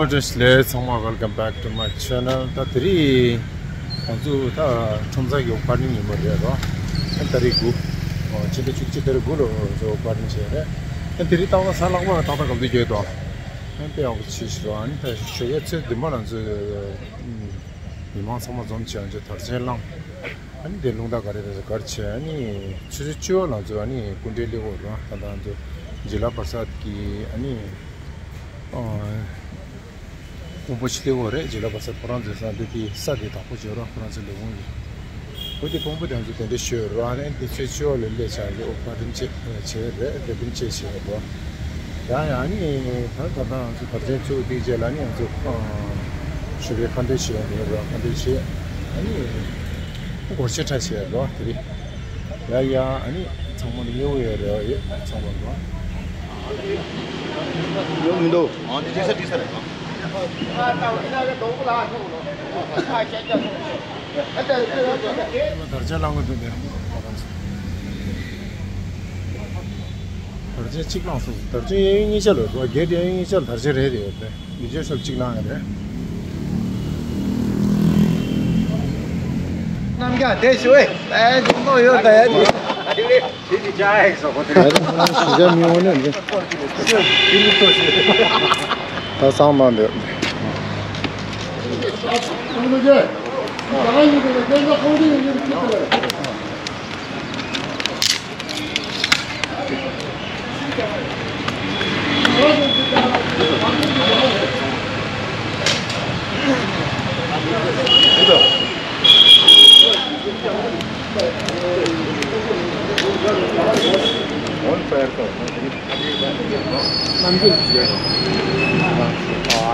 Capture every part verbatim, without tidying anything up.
བཀྲ་ཤིས་བདེ་ལེགས་ཚང་མ། Welcome back to my channel. ད་དེ་རིང་ང་ཚོ་ད་ཁྲོམ་ཚང་གི་ཨོ་པ་ནིང་ཡིན་པ་རེད་རོ། ད་ད་རིང་དགུ་ཕྱི་ཟླ་བཅུ་གཅིག་ཏ་རིག་དགུ་ལོ་ང་ཚོ་ཨོ་པ་ནིང་བྱས་རེད། ད་དེ་རིང་ཏག་ཏག་གཟའ་ལྷག་པ་ཏག་ཏག་ག་དུས་རྒྱག་དོ། ཨ་དཔེ་ཡག་པོ་བྱས་ཤག་རོ། ཨ་ནི་ད་ཞོགས་ཀས་ཚེ་བདུན་པ་ང་ཚོ་མི་མང་ཚང་མ་འཛོམས་བྱས་ང་ཚོ་དར་ཆེན་བླངས། ཨ་ནི་དེ་རླུང་རྟ་ག་རེ་རེ་གར་བྱས། ཨ་ནི་ཆུ་ཚོད་བཅུ་པ་ལ་ཚོ་ཨ་ནི་སྐུ་འདྲའི་སླེབས་ཡོད་རེད། ད་ལྟ་ཚོ་ཇི་ལ་པར་སད་ཀྱི་ཨ་ནི་དཔོན་པོ་ཅིག་སླེབས་ཡོད་རེད། ཇི་ལ་པར་སད་ཁོ་རང་ཚོའི་ས་འདི་དེ་ས་དེ་དག་པོ་བྱོས་རོགས། ཁོ་རང་ཚོའི་ལས་ཁུངས་ཀྱི་ཁོ་དེ་དཔོན་པོ་དེ་ཚོ་དེ་འདྲ་ཤོད་རོགས། ཨ་ནི་དེ་ཆུ་ཚོད་བཅུ་པ་ལ་སླེབས་བྱས་ཨོ་པ་ནིང་བྱེད་བྱས་རེད། རེ་བིན་བྱེད་བྱས་རོགས། ཡང་ཡང་ནི་ད་ད་ལྟ་ང་ཚོ་དར་ཆེན་ཚུགས་དེའི་རྗེས་ལ་ནི་ང་ཚོ་ཞོགས་པའི་ཁ་འདོན་བྱེད་ཡོང་དེ་རོགས། ཁ་འདོན་བྱེད། ཨ་ནི་སྒོར་ཆེ་ཁྲ་བྱེད་རོགས། དེ་རིང་ཡ་ཡ། ཨ་ནི་ཚང་མ་ནི་ཉེ་བོ་ཡོད་རེད། ཡོད་ཚང་མ་རོགས། ཡོད་མི་འདུག་ཨ་ནི་ཅི་ས་ཅི་ས་རེད། དར་ཆ་ལང་གི་འདུག་ནས། དར་ཆ་གཅིག་ལང་སོང་། དར་ཆ་གཡས་གཡོན་གཉིས་ཆ་ལ་རོ། བརྒྱད་དེ་གཡས་གཡོན་གཉིས་ཆ་ལ་དར་ཆ་རེ་རེ་ཡོད་པས། མི་ཆོས་ཤོག་གཅིག་ལང་ཡ་རེད། རྣམ་རྒྱལ་དེ་ཞུ་ཨེ། ཨེ་འཇུག་ནོ་ཡོད་ད་ཡ། ད་ཞི་བྱ་མི་འོང་ནས་འདི། ད་སང་མ་འདོད།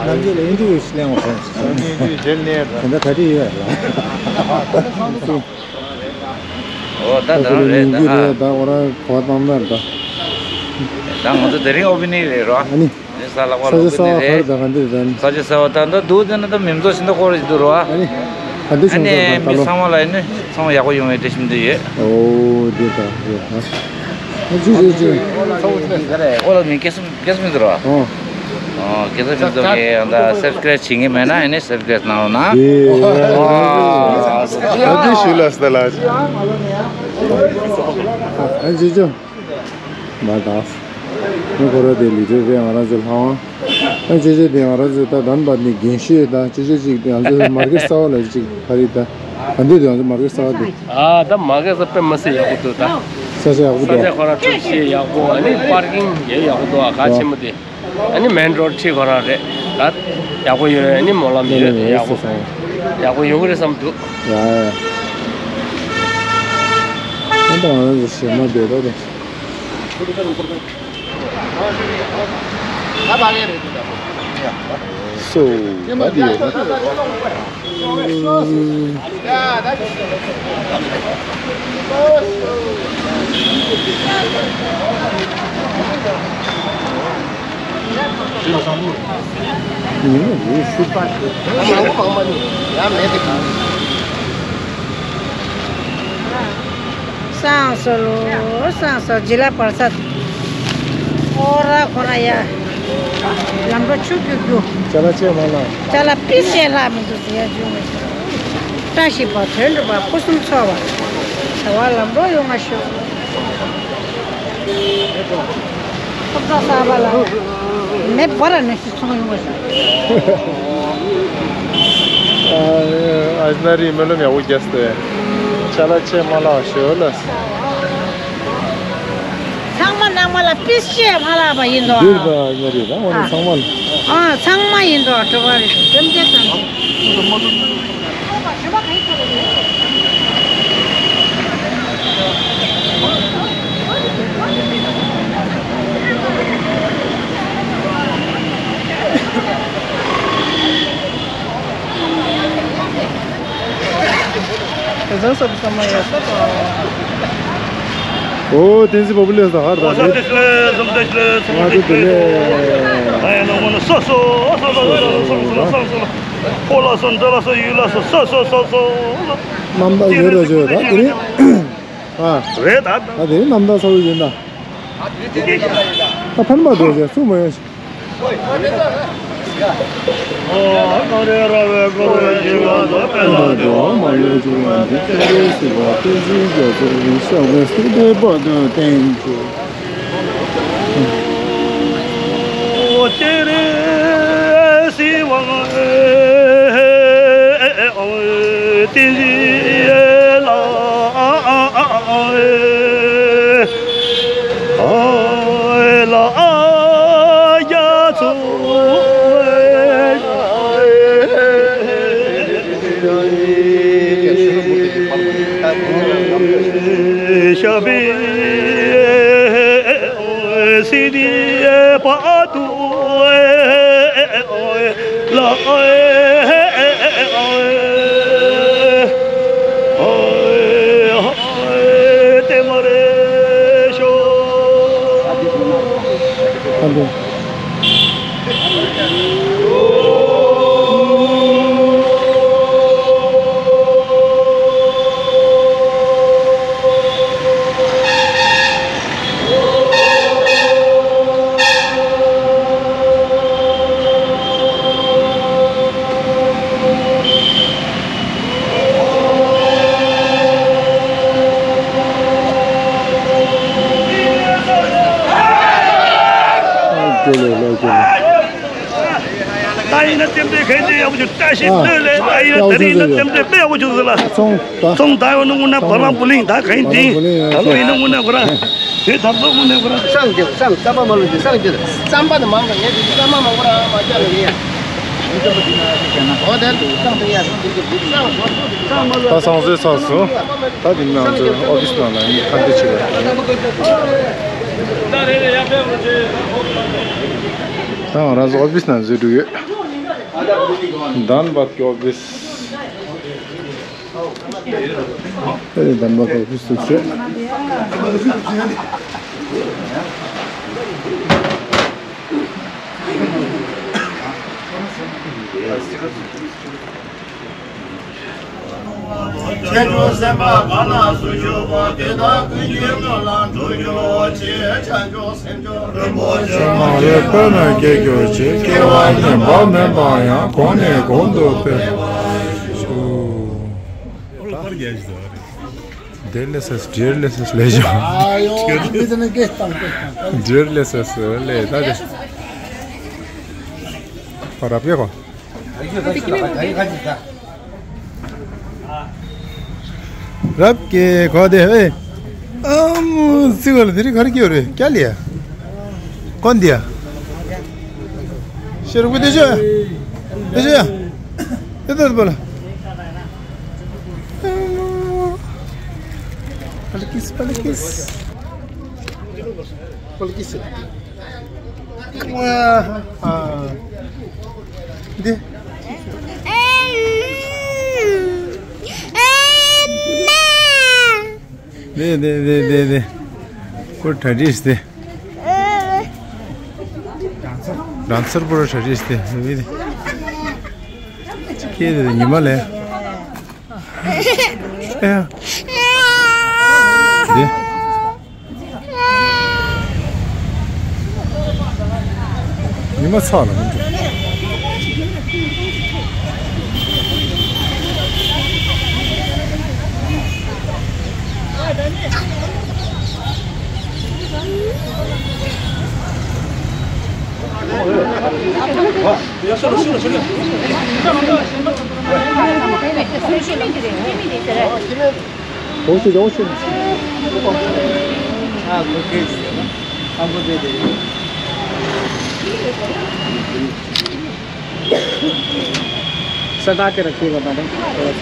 ནམ་རྒྱུན་ལ་ཨིན་ཊར་བིའུ་ཞིག་ལེན་དགོས་བསམ་སོང་། ཨིན་ཊར་བིའུ་བྱེད་ནས་ད་ལྟ་ག་རེ་ཡོད་ལ། ཨོ་ད་ད་རང་རེད་ད། ད་ཁོ་རང་གོ་བཏང་ན་ད། ད་ང་ཚོ་དེ་རིང་ཨོ་པེ་ནིང་རེད་རོ། ཨ་ནི། ས་ལག་པ་ལོག་གི་ནི་རེད། ས་ཆ་གསར་པ་ག་རེ་ད་ག་འདི་རེད། ས་ཆ་གསར་པ་ད་ད་འདུག་དེ་ན་ད་མི་ཚོ་ཤིན་ཏུ་སྐོར་ཞིག་འདུག་རོ། ཨ་ནི་ག་འདི་ཨ་བྱུང་ནས་ད་མི་ད་ཚང་མ་ལ་ཨ་ནི་ཚང་མ་ཡག་པོ་ཡོང་བའི་བཀྲ་ཤིས་བདེ་ལེགས་ཡོད། ཨོ་དེ་ད་དེ་ད། ཨ་ཅི་ཅི་ཅི། ཨོ་ལ་མི་སྐད་གསུམ་སྐད་གསུམ་མི་འདུག་རོ། ཨོ། ཨོ་སྐད་གསུམ་མི་ཚོ་གི་ད་སབ་སི་ཀ་རེབ་བྱེད་མཁན་མེད་ན་ཨ་ནི་སབ་སི་ཀ་རེབ་གནང་རོགས་གནང་། ཨོ། ཨ་ཅི་ཞུ་ལ་སྟ་ལ། ཨ་ཅི་ཅི། མ་དག་ངས་ཁོ་ར་དེ་ལི་ཏྲེ་རེད། ང་རང་ཚོ་ལྷ་དབང་། ཨ་ཅེ་ཅེ་དེ་ང་རང་ཚོ་ད་དམ་པ་ནི་རྒན་ཤོས་དང་ཅེ་ཅེ་ཅིག་ང་ཚོ་མར་ཀེ་ཊི་གསར་པ་ལ་ཅིག་ག་རེ་ད་ག་འདི་དེ་ང་ཚོ་མར་ཀེ་ཊི་གསར་པ་དེ། ཨ་ད་མར་ཀེ་ཊི་གསར་པ་དཔེ་མི་སྲིད་ཡག་པོ་འདུག་ད། ས་ཆ་ཡག་པོ་ས་འདུག་ཆ་ཁོ་རང་འཁྲུག་ཆེ་ཡག་པོ། ཨ་ནི་པར་ཀིང་ཡང་ཡག་པོ་འདུག་ཨ་ག་ཆེན་མོ་དེ། ཨ་ནི་མེན་རོ་ཌི་ཁྲི་ཁོ་རང་རེད། ད་ཡག་པོ་ཡོད། ཨ་ནི་སྨོན་ལམ་ཡོད། ཡག་པོ་ཡག་པོ་ཡོང་གི་རེད་བསམ་འདུག་ཡ་ཡ། ཨ་ད་ང་རང་ཚོ་ཞེ་མ་བསྡད་ད་དེ། སོ་ད་དེ་ཡོད་ན། སངས་སོ་ལོ། སངས་སོ། ཇི་ལ་པར་སད། ཨོ་ར་ཁོ་ར་ཡ། ལམ་འགྲོ་ཆུ་རྒྱུག་རྒྱུག་ཅ་ལག་ཅེ་མ་ལ། ཅ་ལག་པི་སེ་ལྷག་མི་འདུག་ཟེར་ཡ་བྱུང་མེད། བཀྲ་ཤིས་པ་དོན་གྲུབ་པ་ཕུན་སུམ་ཚོགས་པ། བྱ་བ་ལམ་འགྲོ་ཡོང་བ་ཤོག་ཐོབ་ཚ་གསར་པ་ལ། མེ་འབར་ནས། ཚོང་ཡོང་བ་ཞིག་ཨ་ཨ་ན་རི་སྨོན་ལམ་ཡག་པོ་རྒྱབ་སྟེ། ཅ་ལག་ཅེ་མ་ལགས་ཞོལ་ལ། ཚང་མ་ནང་མ་ལ་པི་སེ་མ་ལགས་པ་ཡིན་དོ། འདིར་ད་ཨ་ན་རི་ད་འོ་ན་ཚང་མ་ལ། ཨ་ཚང་མ་ཡིན་དོ། གྲོ་བ་རེད། སེམས་ཅན་ཚང་མ། དེ་ཚང་སོགས་ཀྱི་བསམ་བློ་ཡོད་ས་དང་། ཨོ་བསྟན་འཛིན་བ་སྤུ་ལས་ས་ཧར་དང་། ཨོ་བསྟན་འཛིན་བསམ་བློ་ཡོད་ས་དང་། ཨ་ཡ་ནོ་མོ་ནོ་སོ་སོ་སོ་སོ་སོ་སོ་སོ་སོ། ཨོ་ལ་སོ་འདྲ་ལ་སོ་ཡུལ་ལ་སོ་སོ་སོ་སོ་སོ། རྣམ་དག་ཡོད་ར་བྱོས་ད་དེ་རིང་། ཨ། རེད་ད། ད་དེ་རིང་རྣམ་དག་ཚ་བོ་ཡིན་ད། ད་ཕན་མ་འདུག་ཟེར་སུ་མ་ཡོང་ཞིག་ད་ཡིན་ན་རྟེན་འབྲེལ་གང་ཅི་ཡག་པོ་བྱུང་བཀྲ་ཤིས་ཨ། བློས་ལས། ད་ཡིན་ན་ད་རིང་ཡིན་ན་རྟེན་འབྲེལ་དཔེ་ཡག་པོ་བྱུང་ཟེར་ལ། ཚོང་ད། ཚོང་ད་ཡོང་ན་དངོས་གནས་བ་རང་བུ་ལིང་ད་གང་ཡིན་དེ་ད་ལོ་ཡིན་ན་དངོས་གནས་བ་རང་དེ་ད་ལོ་དངོས་གནས་བ་རང་། སངས་རྒྱས་སངས་རྩམ་པ་མ་ལུས་ཏེ་སངས་རྒྱས། རྩམ་པ་ནི་མང་དང་ངས་དེ་རྩམ་པ་མང་པོ་རང་མ་བཅག་ལ་ཡིན་ཡ། འོ་དེ་འདུག་སངས་དེ་ཡ་རེད། ད་སང་ཟེར་ཚར་སོང་། ད་དེ་ནང་ཚོ་ཨོ་ཕིས་ནང་ལ་ཡིན་ཁ་འདི་བྱེད་པ། ད་ང་རང་ཚོ་ཨོ་ཕིས་ནང་འཛུལ་འགྲོ་ཡོད། धनबाद के ऑफिस। ए, धनबाद के ऑफिस सुख से। ཁྱེད་ཚོ་སེམས་པ་གང་ན་སུ་བཞུགས་པ་དེ་དག་ཀུན་གྱི་སྣོད་ལ་འགྲོ་རྒྱུ་ཆེ། ཁྱེད་ཚོ་སེམས་མཆོག་རིན་པོ་ཆེ་མ་ལུས་པ་ན་སྐྱེ་གྱུར་ཅིག་སྐྱེ་བ་གཉིས་པ་མེད་པ་ཡང་གོང་ནས་གོང་དུ་འཕེལ། དེ་ལས་སེ་སི་ཌི་ལས་སེ་སི་ལས་བྱུང་། ཌི་ལས་སེ་སི་ལས་ད་དེ་པ་རབ་ཡོད་གོ། རབ་ཀྱི་གོ་དེ་ཨེ། ཨམ་ཙི་གོ་ལ་དེ་རིང་ག་རེ་སྐྱེས་རེད་སྐྱ་ལི་ཡ། ཀོན་དི་ཡ། ཤེས་རུ་ཀུ་དེ་ཤོ་ཡ། དེ་ཤོ་ཡ། དེ་ལྟར་པ་ལ། པ་ལི་ཀིས་པ་ལི་ཀིས། པ་ལི་ཀིས། ཨ། འདི། འདི་འདི་འདི་འདི་འདི། ཁོ་གྲ་སྒྲིག་སྟེ། རང་ཚར་པོ་ར་གྲ་སྒྲིག་སྟེ་མི་འདི། ཁྱེད་འདི་ཉི་མ་ལས། ཨེ། འདི། ཉི་མ་ཚ་ལ་མི་འགྲོ། ཨོ་ཤི་ཨོ་ཤི། ཨ་ཁོ་ཁེ་ཨ་ཁོ་དེ་དེ། ས་ད་ཁེ་ར་ཁེ་ག་པ་དང་ཁེ་ར་ས།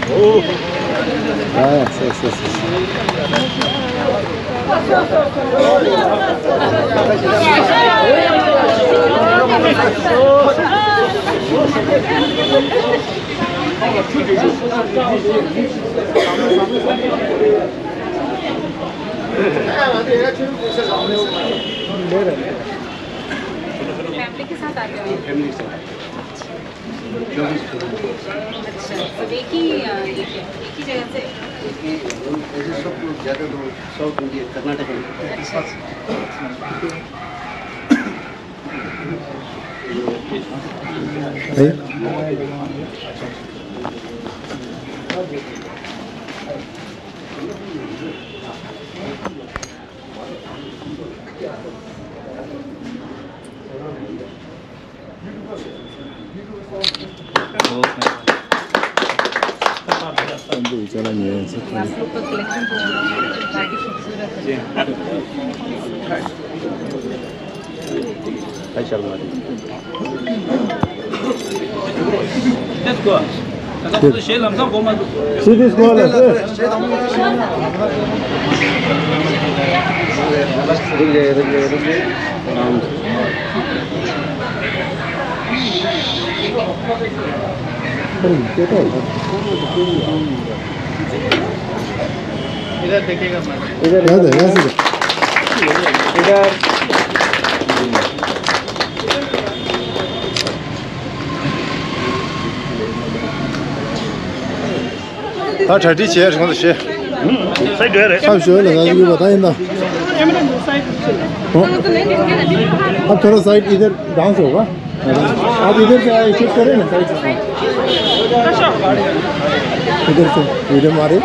ཨོ། ཡ་ཡ་སོ་སོ་སོ་སོ། फैमिली के साथ आते हो? फैमिली के साथ। चौबीस। अच्छा, सब एक ही, अ, ये क्या, एक ही जगह से? एक ही, ऐसे सब तो ज़्यादा तो साउथ इंडिया, कर्नाटक में। अच्छा, अच्छा। इधर देखिएगा मैडम। इधर, इधर, इधर। ད་གྲ་སྒྲིག་བྱས་རིང་ལ་བྱེད། ས་ཞོལ་ལ་ང་ཚོ་ཡོད་པ་ད་ཡིན་ད། ཨ་ཐོ་ར་སའིད་ཨི་དར་ཌང་སི་ཧོ་ག་ཨ་དེ་དེར་ཅི་ཨའི་ཤུ་ཏི་ཀར་རེ་ན་སའིད་ཨི་དར་ཅི་ཝི་ཌི་ཡོ་མ་རེད།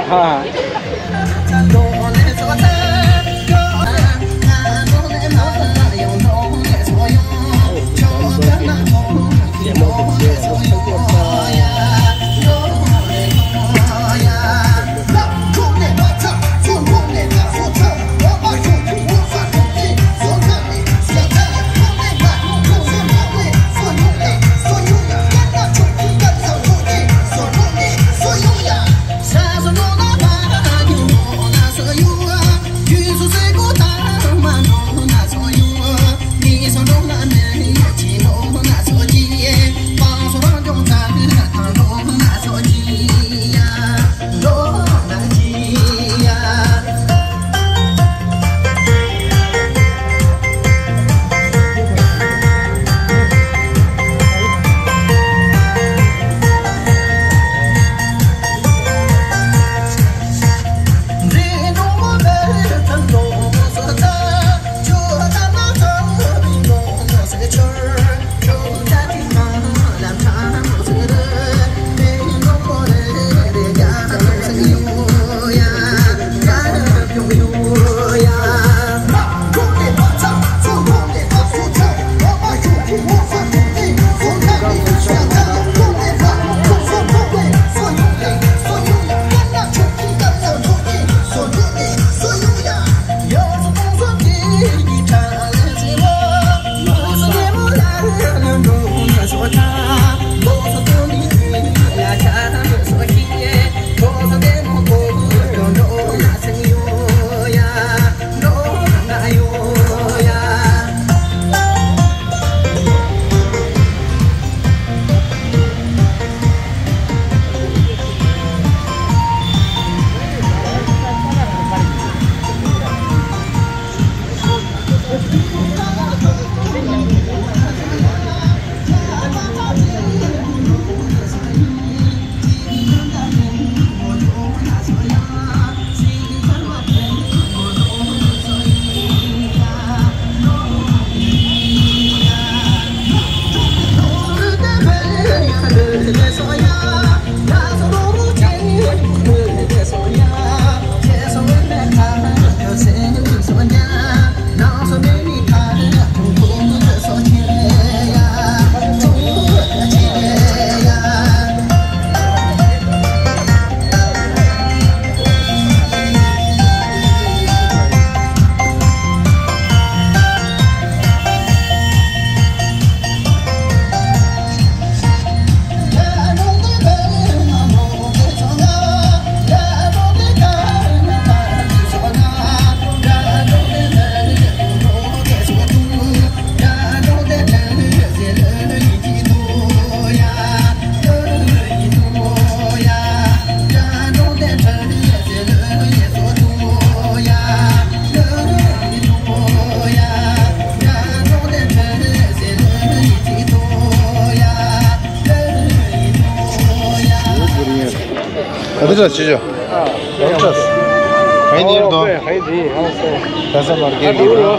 ཨ་ཁུ་ཚོ་ཅི་ཅོ། ཨ་ཡོང་ཅོ། ཧའི་ནིར་དོ། ཧའི་ནིར་ཧང་སོ། ད་ས་མར་གེ་ལི་རོ།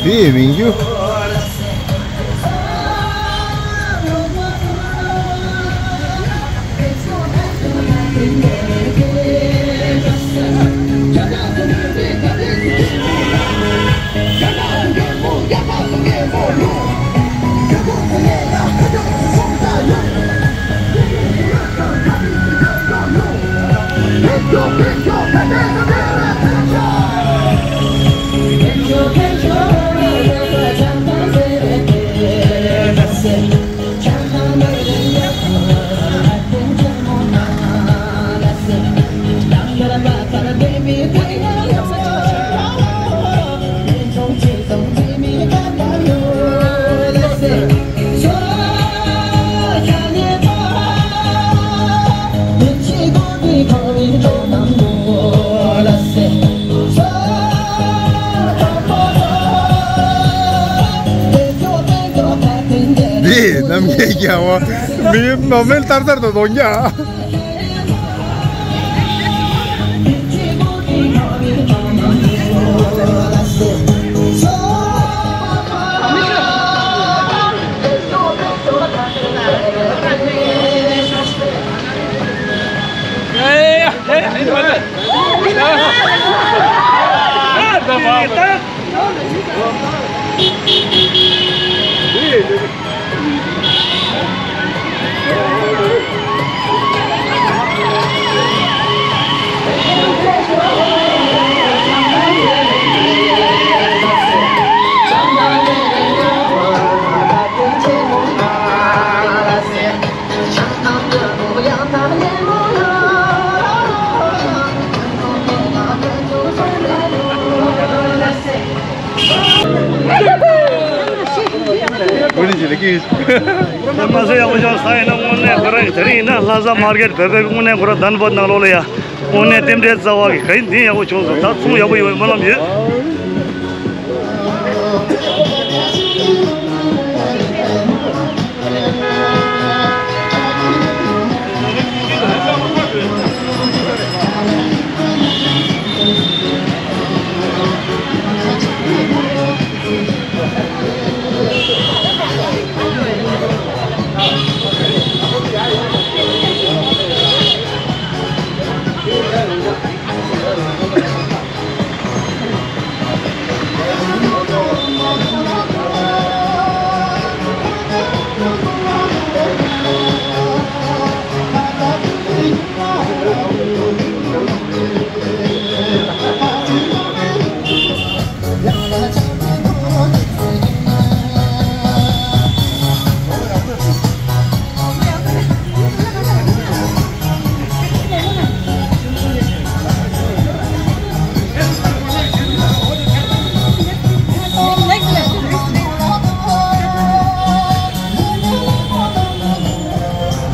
དེའི་མིང་རྒྱུ། འདི་རྣམ་རྒྱལ་རྒྱལ་བ་མི་ནོར་མེད་ལྟར་ལྟར་དུ་གཏོང་རྒྱུ། མ་ཟད་ཡག་པོ་བྱུང་། ས་ཡིན་ན་དངོས་གནས་ཁོ་རང་གི་དེ་རིང་ཡིན་ན་ལྷ་ས་མར་ཀེཊ་བོད་པའི་དངོས་གནས་ཁོ་རང་དན་བོད་ནང་ལོགས་ལ་ཡ། དངོས་གནས་རྟེན་འབྲེལ་རྩ་བ་གི་ག་ཡིན་འདི་ཡག་པོ་བྱུང་སོང་། ད་ཚོང་ཡག་པོ་ཡོང་བའི་སྨོན་ལམ་ཡོད།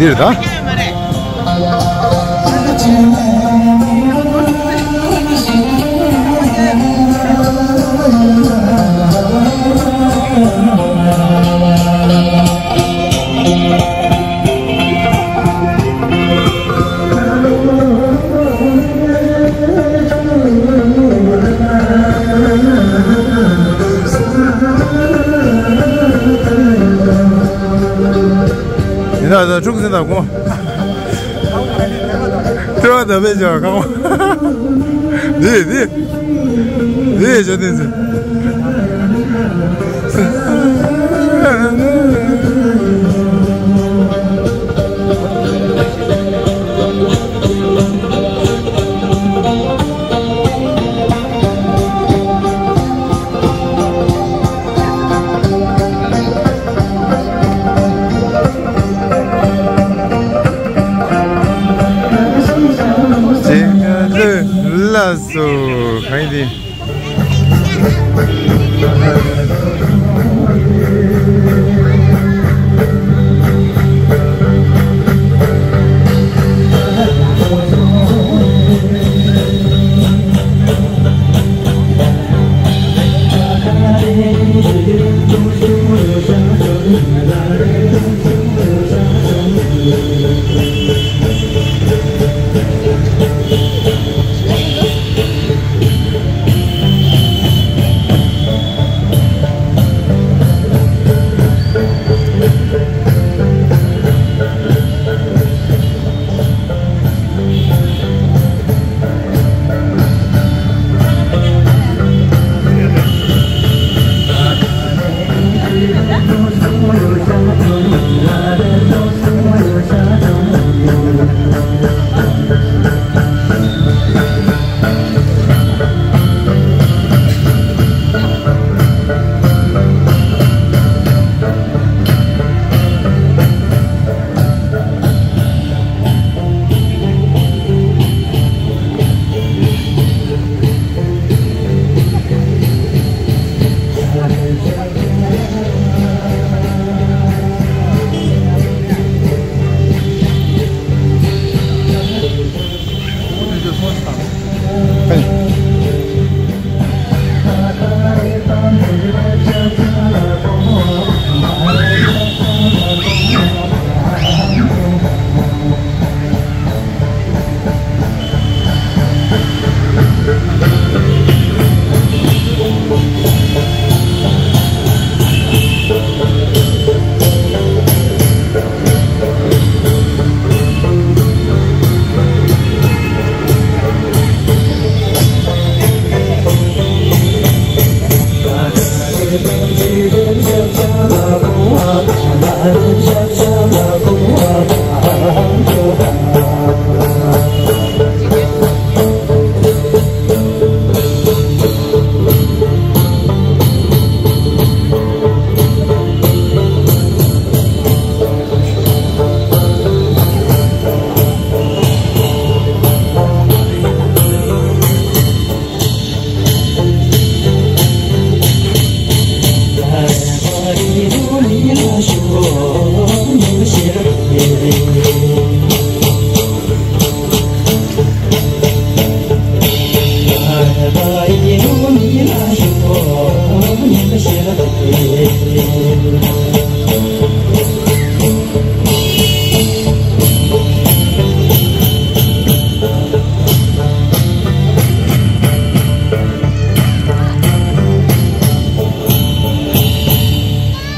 འདིར་ད། ཡིན་ད་ད་ཕྲུ་གུ་ཟིན་ད་གོ། ཏི་ར་ད་བེ་ཇ་གང་། འདི་འདི་འདི་ཇོ་ཏིན་ཟིན། ལགས་སོ། གང་ཡིན་དེ།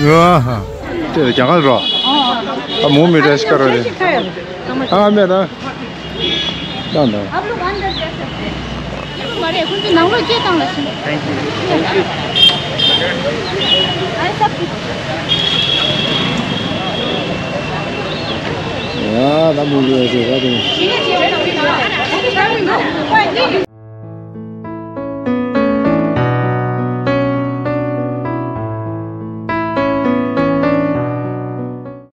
ཡ་ཧ། དེ་ལ་རྒྱ་གར་རོ། ཨ་མོ་མི་རེ་སྐར་རེད། ཨ་མེད་ད། ད་ད། आप लोग अंदर जा सकते हैं। མ་རེད། ཁོང་ཚོ་ནང་ལོགས་སྐད་བཏང་ལ་ཕྱིན། Thank you. Thank you. ཡ་ད་མོ་མི་རེ་སྐར་རེད།